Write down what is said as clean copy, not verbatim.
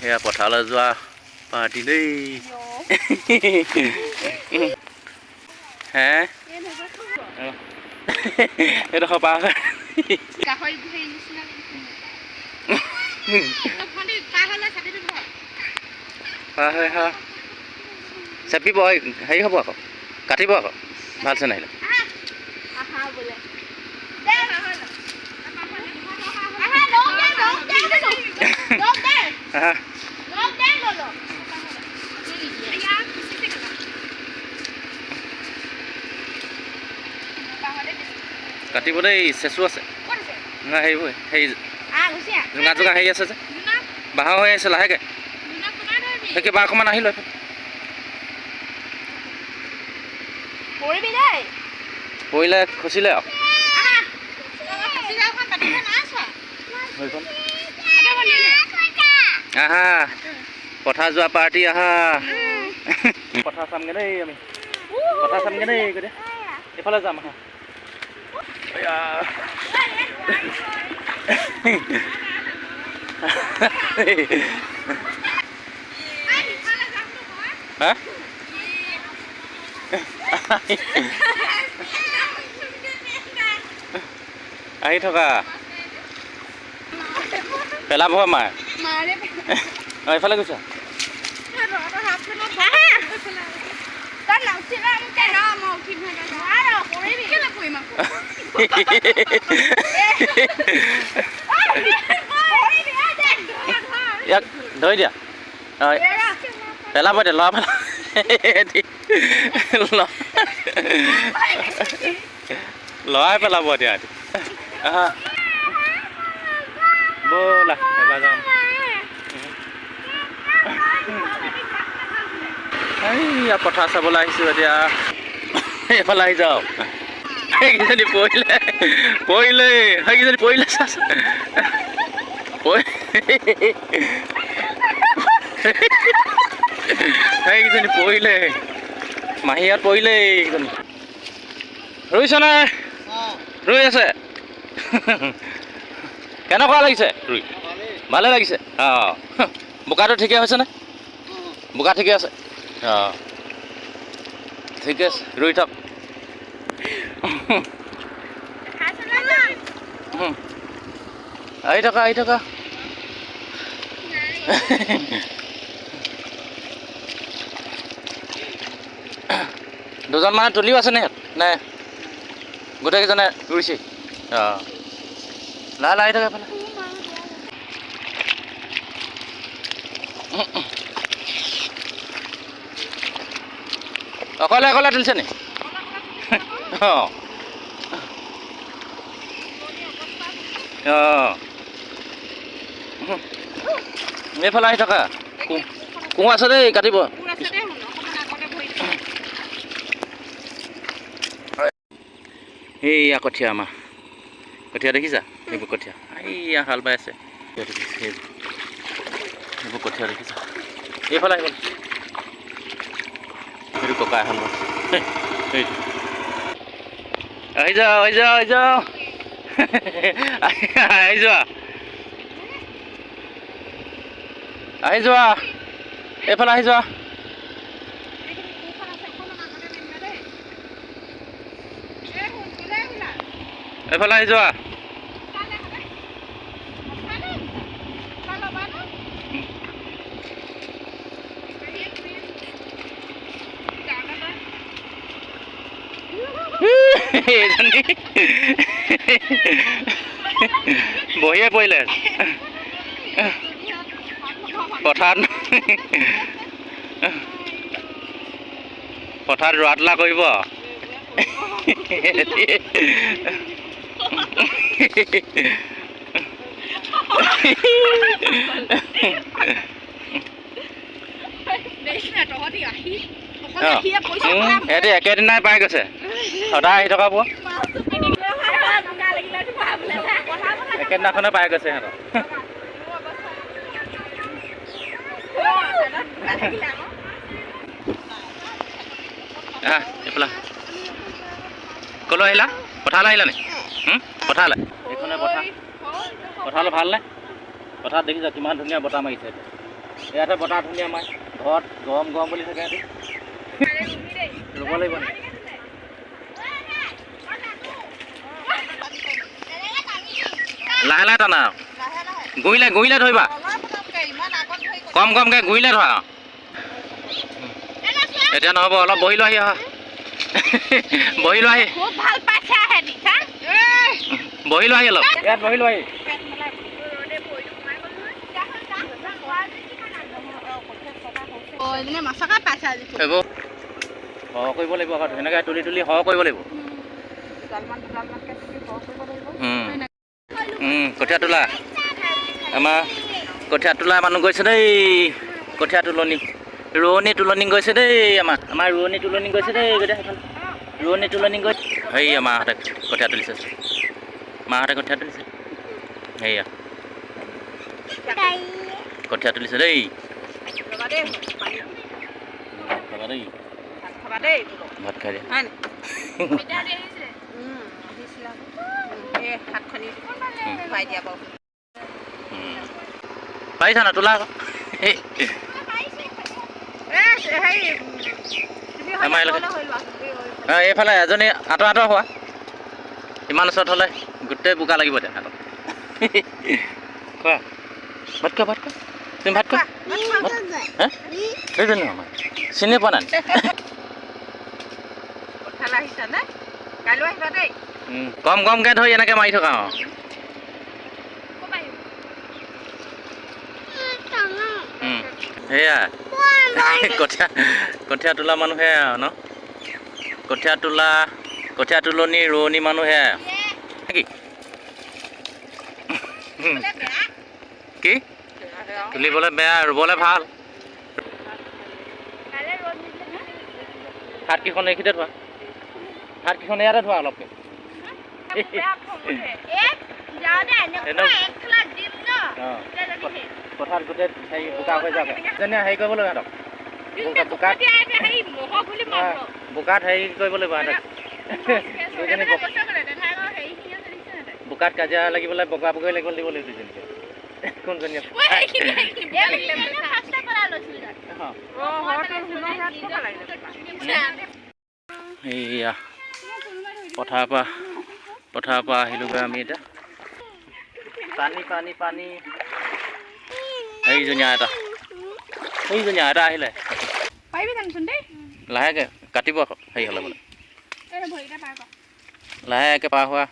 এয়া পথাৰলৈ যোৱা পাৰ্টি দেই। হে, এইডোখৰ পাৰ হৈ গাহৰি হেৰি নিচিনা। পাৰ হ'লে ছাতিটো ধৰ। পাৰ হৈ আহা। চেপিব, এই হেৰি হ'ব আকৌ, কাটিব আকৌ, ভালছে নাহিলে। আহা বোলে দে। আহা, লগ দে, লগ দে, লগ দে। আহা। লগ দে, ললো এয়া পিছিছে কেলা। কাটিব দেই, চেঁচু আছে। ক'ত আছে? নাই, সেইবোৰ হেৰি। আহ, গুচি আহ। জোঙা জোঙা হেৰি আছে যে। জোনা। বাঁহৰ হৈ আছে লাহেকৈ। জোনা, কোনা ধৰিবি। সেই কিবা অকণমান আহি লৈ। পৰিবি দেই। পৰিলে খচিলে আৰু। আহা, খাচী জালখন পাতিব নাই চোৱা। সেইখন। এটা বলি নে। আহা, পথাৰ যোৱা পাৰ্টি, আহা। পথাৰ চামগৈ দেই আমি, পথাৰ চামগৈ দেই। গৈ এইফালে যাম, আহা। এয়া। হা, আহি থকা পেলাব মাৰ। মাৰে। অঁ, এইফালে গৈছা। তই নাউঠিবা মোক ন, মই উঠিম। নোৱাৰ, পৰিবি। কেলে পৰিম আকৌ? পৰিবি। ইয়াক ধৰি দিয়া। অঁ, পেলাব দিয়া, ল'ৰা পেলা, ল'ৰাই পেলাব দিয়া। আহা, ব'লা, এবাৰ যাম। এইয়া পথাৰ চাবলৈ আহিছোঁ এতিয়া। এইফালে আহি যাওক। সেইকেইজনী পৰিলে, পৰিলে, সেইকেইজনী পৰিলে। চাচোন, সেইকেইজনী পৰিলে, মাহীহঁত পৰিলে। এইকেইজনী ৰুইছে নাই? ৰুই আছে। কেনেকুৱা লাগিছে ৰুই? ভালে লাগিছে। অঁ, বোকাটো ঠিকে হৈছেনে? বোকা ঠিকে আছে? অঁ, ঠিকে আছে, ৰুই থাক। আহি থাকা, আহি থাকা। দুজন মানে তুলিও আছে নে নে গোটেইকেইজনে ৰুইছে? অঁ, লাহে লাহে আহি থাকা এইফালে। অকলে অকলে তুলিছে নি? অঁ অঁ, এইফালে আহি থাকা। কোঁ আছে দেই, কাটিব। এইয়া কঠীয়া, আমাৰ কঠীয়া দেখিছা? সেইবোৰ কঠীয়া। এইয়া হাল বাই আছে। সেইবোৰ কঠীয়া দেখিছা? এইফালে আহিব। সেইটো ককাই হাল বাই সেইটো। আহি যাওঁ, আহি যাওঁ, আহি যাওঁ, আহি যোৱা, আহি যোৱা, এইফালে আহি যোৱা। এইফালে আহি যোৱা। এইজনী বহিয়ে পৰিলে পথাৰত। পথাৰত ৰোৱা তোলা কৰিব। সিহঁতি একেদিনাই পাই গৈছে, সদায় আহি থকা পোৱা একেদিনাখনে পাই গৈছে সিহঁতৰ। আহা এইফালে। ক'লৈ আহিলা? পথাৰলৈ আহিলা নি? পথাৰলৈ। এইখনে পথাৰ। পথাৰলৈ ভালনে? পথাৰত দেখিছা কিমান ধুনীয়া বতাহ মাৰিছে এতিয়া। ইয়াতে বতাহ ধুনীয়া মাৰে, ঘৰত গৰম গৰম বুলি থাকে। সিহঁতি ৰুব লাগিব নেকি? লাহে লাহে টানা, গুৰিলে গুৰিলে ধৰিবা, কম কমকৈ গুৰিলে ধৰা। এতিয়া নহ'ব, অলপ বহি লোৱাহি, অহা বহি লোৱাহি, বহি লোৱাহি অলপ, ইয়াত বহি লোৱাহি। এইবোৰ সৰহ কৰিব লাগিব আকৌ, ধুনীয়াকৈ তুলি তুলি সৰহ কৰিব লাগিব। কঠীয়া তোলা, আমাৰ কঠীয়া তোলা মানুহ গৈছে দেই। কঠীয়া তোলনি, ৰোৱনী তোলনি গৈছে দেই। আমাৰ ৰোৱনী তোলনি গৈছে দেই। গোটেই সেইফালে ৰোৱনী তোলনি গৈ, সেয়া মাহঁতে কঠীয়া তুলিছে, মাহঁতে কঠীয়া তুলিছে, সেয়া কঠীয়া তুলিছে দেই। ভাত খাই দিয়া। পাৰিছা না তোলা? এইফালে এজনী আঁতৰ আঁতৰ হোৱা, ইমান ওচৰত হ'লে গোটেই বোকা লাগিব এতিয়া হাতত। খোৱা, ভাত খোৱা, ভাত খোৱা, তুমি ভাত খোৱা। সেইজনী আমাৰ চিনি পোৱা নাই। কম কমকৈ ধৰি এনেকৈ মাৰি থকা। অঁ, সেয়া কঠীয়া, কঠীয়া তোলা মানুহ সেয়া ন, কঠীয়া তোলা, কঠীয়া তোলনি, ৰোৱনী মানুহ সেয়া কি কি তুলিবলৈ বেয়া, ৰুবলৈ ভাল। হাতকেইখন এইখিনিতে ধোৱা, হাতকেইখন ইয়াতে ধোৱা অলপকৈ। পথাৰত গোটেই হেৰি বোকা হৈ যাব। যেনে হেৰি কৰিব লাগিব সিহঁতক, বোকাত বোকাত হেৰি কৰিব লাগিব সিহঁতক। দুজনী বোকাত কাজিয়া লাগিবলৈ বগা বগৈ লাগিব দিব লাগিব দুজনীকে। কোনজনী? এইয়া পথাৰৰ পৰা আহিলোগৈ আমি এতিয়া। পানী পানী পানী। সেইজনী এটা, সেইজনী এটা আহিলে লাহেকে কাটিব আকৌ, হেৰি হ'লে বোলে লাহেকে পাৰ হোৱা।